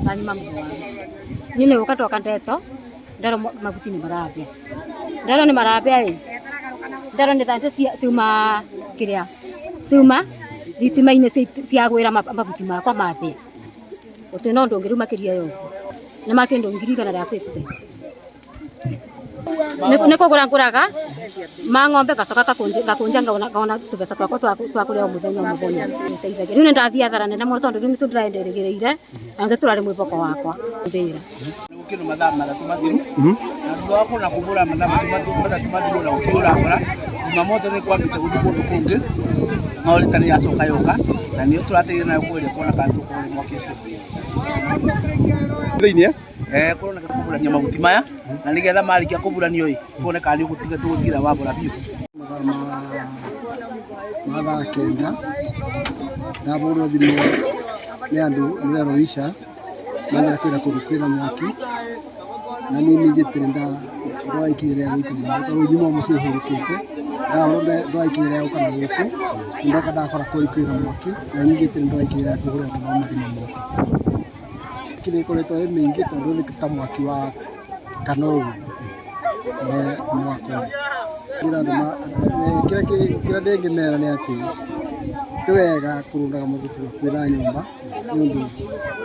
Ndanyuma niĩ nĩ gũka ndoka ndeto nderwo mabuti nĩ marambĩa, nderwo nĩ marambĩa ĩ, nderwo nĩ thandĩ ciuma kĩrĩa ciuma thitima-inĩ ciagwĩra mabuti makwa mambĩa. Gũtirĩ na ũndũ ũngĩ rĩu makĩria ya ũguo, nĩ ma kĩndũ 150,000. Nĩ kũgũra ngũraga ma ng'ombe ngacoka ngakũnja ngona tũbeca twakwa twa kũrĩa o mũthenya o mũthenya. Nĩteithagia. Rĩu nĩ ndathiĩ hathara nene mũno tondũ rĩu nĩ tũndĩraendereire na nĩ tũrarĩ mwĩboko wakwa mbĩra. Gũkĩrwo mathaa 3 mathiru na thutha wa kũna kũbũra mathaa 3 mathiru na gũtirĩ ũrakora Jumamoto nĩ kwambĩte gũthiĩ kũndũ kũngĩ no rita nĩ yacoka yoka na nĩyo tũrateithia nayo kũgeria kuona kana tũkũhoria mwaki ũcio. Thĩinĩ Kũroneka kũburania mahuti maya na nĩgetha marĩkia kũburanio ĩ tuone kana nĩ ũgũtiga tũgũtigĩra wabora biũ. Mathaa ma thaa 9 ndahũrwo thimũ nĩ andũ nĩ Aloysius manjĩra kwĩna kũndũ kwĩna mwaki na niĩ ningĩ ndoya ikinya rĩa gũikarĩra tondũ nyuma mũciĩ hurũkĩte ndahũrwo ndoya ikinya rĩa gũka na gũkũ ndoka ndakora kweli kwĩna mwaki na ningĩ ndoya ikinya rĩa kũhũrĩra andũ mathima mwaki. Mĩaki nĩ ĩkoretwo ĩ mĩingĩ tondũ nĩ ta mwaki wa kana ũguo nĩ wakwa. Kĩrĩa ndĩngĩmera nĩ atĩ ti wega kũrundaga mahuti hakuhĩ na nyũmba nĩ ũndũ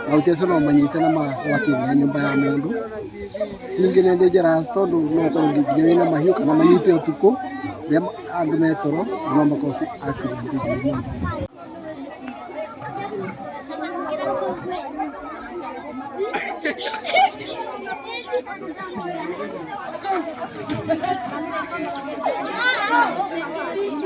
mahuti acio no manyite na magwatie nginya nyũmba ya mũndũ. Ningĩ nĩ dangerous tondũ no ũkorwo nginya wĩna mahiũ kana manyite ũtukũ rĩrĩa andũ me toro na no ma cause accident nginya nyũmba.